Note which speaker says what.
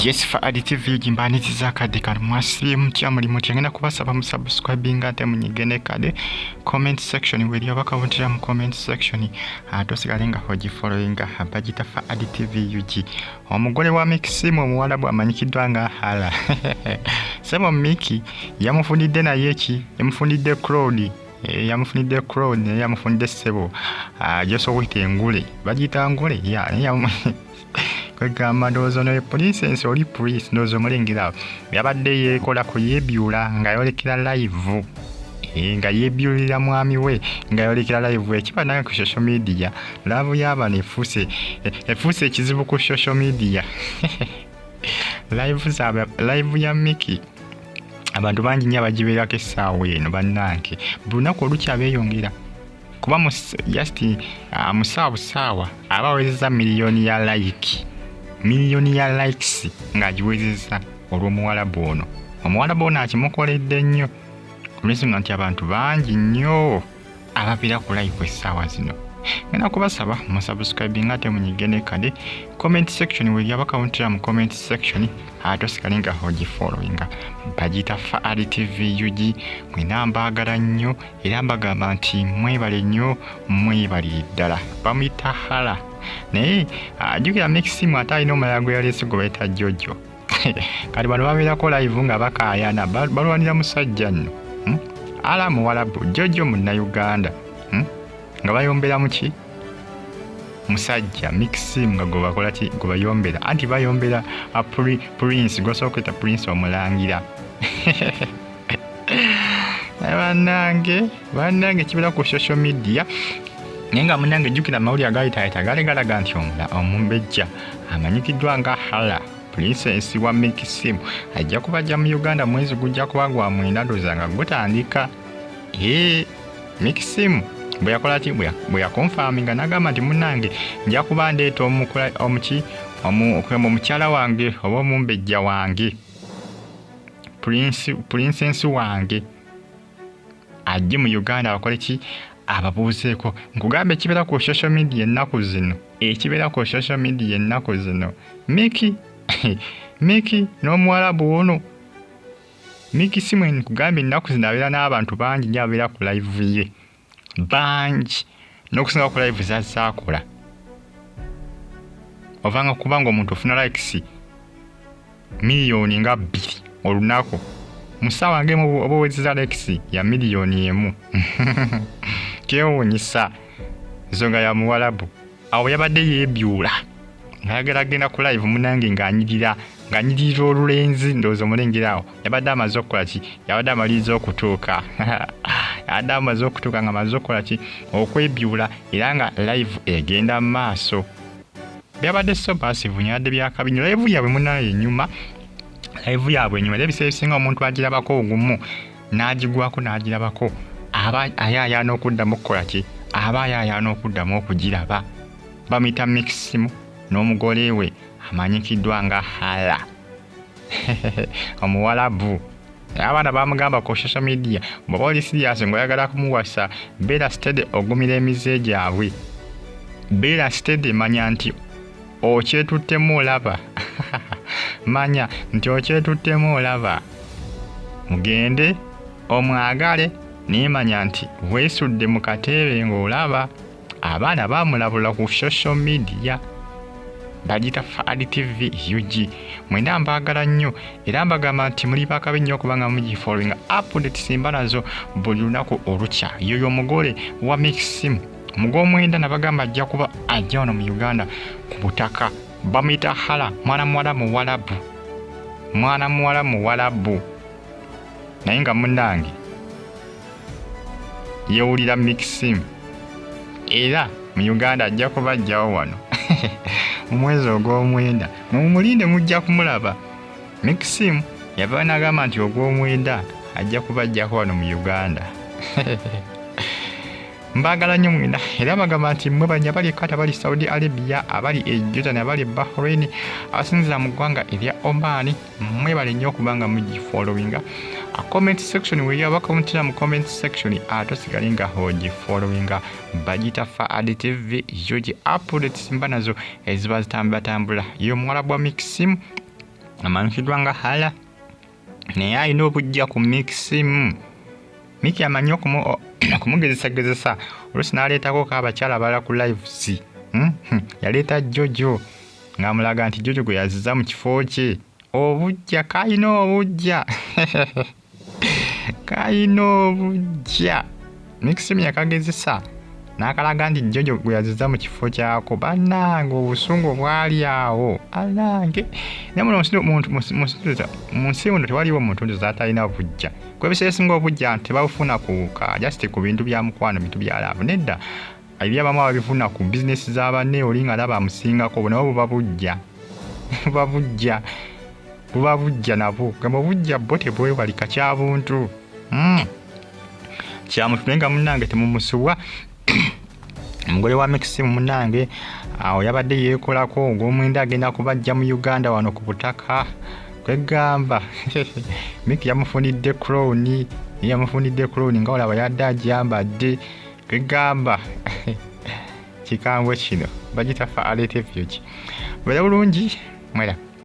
Speaker 1: Yes, Faadi TV gimbaniriza akadde kano. Mwasiibye mutya? Muli mutya? Ngenda kubasaba musubscribinga ate munyige ne kade comment section weri abakawuntira mu comment section, ate osigale nga ogifollowinga. Bagita Faadi TV UG. Omugole wa Miximu omuwalabu amanyikiddwa nga Hala sebo Miki yamufunidde naye ki? Yamufunidde Claude. Yamufunidde Claude, naye yamufunidde ssebo gyosobola okuyita engule, bagiyita ngule ya naye kwegamba ndowooza ono ye princess, oli prince ndowooza omulengera. Yabadde yeekola ku yeebyula ng'ayolekera live, nga yeebyulira mwami we ng'ayolekera live. Ekiba nange ku social media, love y'abano efuuse ekizibu ku social media. Live zaabwe, live ya Miki, abantu bangi nnyo abagibeerako essaawa eno. Bannange, buli lunaku olukyabeeyongera kuba just mu ssaawa busaawa aba awezezza miliyoni ya like, miliyoni ya likes ng'agiwezezza olw'omuwalabu ono. Omuwalabu ono akimukoledde nnyo olw'ensonga nti abantu bangi nnyo ababeera ku live essaawa zino. Ngenda kubasaba musubscribinga ate munyige ne kade comment section weri abakawuntira mu comment section, ate osigale nga ogifollowinga. Bagiyita Faali TV UG. Mwena mbaagala nnyo era mbagamba nti mwebale nnyo, mwebalire ddala. Bamuyita Hala, naye ajjukira Miximu ate alina omulala gwe yaleese gwe bayita Jojo. Kati bano babeerako live nga bakaayana, balwanira musajja nno, Ala muwalabu, Jojo munnayuganda, Nga bayombera muki musajja Miximu, nga gwe bakola ki? Gwe bayombera, anti bayombera prince gwosobola okweta prince omulangira. Bannange, bannange, kibeera ku social media. Naye nga munnange, jjukira amawulire agayitaayita gaali galaga nti omumbejja amanyikiddwa nga Hala, princess wa Miximu, ajja kubajja mu Uganda mwezi gujja kuba gwa 9, ndowooza nga gutandika. Ee, Miximu bwe yakola ki? Bwe yakonfaminga n'agamba nti munnange, nja kuba ndeeta omuki omukyala wange oba omumbejja wange, princess wange, ajje mu Uganda bakole ki? Ababuuzeeko. Nkugamba ekibeera ku social media ennaku zino, ekibeera ku social media ennaku zino, Miki Miki n'omuwalabu ono Miki Simu, nkugamba ennaku zino abeera n'abantu bangi nnyo abeera ku live ye, bangi n'okusinga ku live zazaakola. Ovanga kubanga omuntu ofuna likes miliyoni nga 2 olunaku, mu ssaawa ng'emu oba owezeza likes ya miliyoni 1. Kyewuunyisa ensonga ya muwalabu. Awo yabadde yeebyula ng'ayagala agenda ku live munange, ng'anyirira, ng'anyirira olulenzi, ndowooza omulengera. Awo yabadde amaze okukola ki? Yabadde amaliriza okutuuka, yabadde amaze okutuuka nga amaze okukola ki? Okwebyula, era nga live egenda mu maaso. Byabadde so massive, yabadde byakabi nnyo. Live yaabwe munaye enyuma, live yaabwe enyuma, era ebiseera ebisinga omuntu agirabako ogumu n'agigwako n'agirabako, aba ayaayaana okuddamu okukola ki? Aba ayaayaana okuddamu okugiraba. Bamuyita Miximu n'omugole we amanyikiddwa nga Hala omuwalabu. Abaana bamugamba ku social media, bw'oba oli serious ng'oyagala kumuwasa, beera steady, ogumira emize gyabwe, beera steady, manya nti okyetuttemu olaba, manya nti okyetuttemu olaba, mugende omwagale, naye manya nti weesudde mu kateebe ng'olaba. Abaana bamulabula ku social media. Bagita Faadi TV UG. Mwena mbaagala nnyo era mbagamba nti muli bakabi nnyo okubanga mugifollowinga. Updates mba nazo buli lunaku olukya. Yoyo omugole wa Miximu mug'omwenda nabagamba ajja kuba ajja wano mu Uganda ku butaka. Bamuyita Hala, mwana muwala muwalabu, mwana muwala muwalabu, naye nga munnange yewulira Miximu, era mu Uganda ajja kubajjawo wano mu mwezi ogw'omwenda. Mumulinde, mujja kumulaba. Miximu yava n'agamba nti ogw'omwenda ajja kubajjako wano mu Uganda. Mbaagala nnyo mwena era bagamba nti mmwe banya abali e Qatar, abali Saudi Arabia, abali e Jordan, abali e Bahrain, abasinzira mu ggwanga erya Oman, mwebale nnyo okubanga mugifollowinga. Comment section weyo abakawuntira mu comment section, ate osigale nga ogifollowinga. Bagita Faad TV UG. Updates mba nazo eziba zitambulatambula. Ye omuwala bwa Miximu. Amanyikiddwa nga Hala naye alina obujja ku Miximu. Miki amanyi okumugezesagezesa oluusi n'aleetako ko abakyala abalala ku lives. Yaleeta Jojo ng'amulaga nti Jojo gwe yaziza mu kifo kye. Obujja kalina obujja kalina obujja. Miximu yakagezesa n'akalaga nti Jojo gwe yaziza mu kifo kyako. Bannange obusungu bwali awo bannange. Naye muno mu nsi muno tewaliwo muntu nti z'atalina bujja. Kuba ebiseera ebisinga obujja tebabufuna ku ka just ku bintu bya mukwano, bintu bya love. Nedda, ebyabamu ababifuna ku bizinesi za banne, oli ng'alaba amusingako, nabo buba bujja buba bujja buba bujja nabwo. Gamba obujja bwo tebwewalika, kya buntu kya muntu. Naye nga munnange temumusubwa omugole wa Miximu munnange awo yabadde yeekolako ogw'omwenda agenda kubajja mu Uganda wano ku butaka. Kwegamba Miki yamufunidde crown, yamufunidde crown nga olaba yadde agyambadde. Kwegamba kikambwe kino bagita fa aleeta ebyoki. Beera bulungi mwera.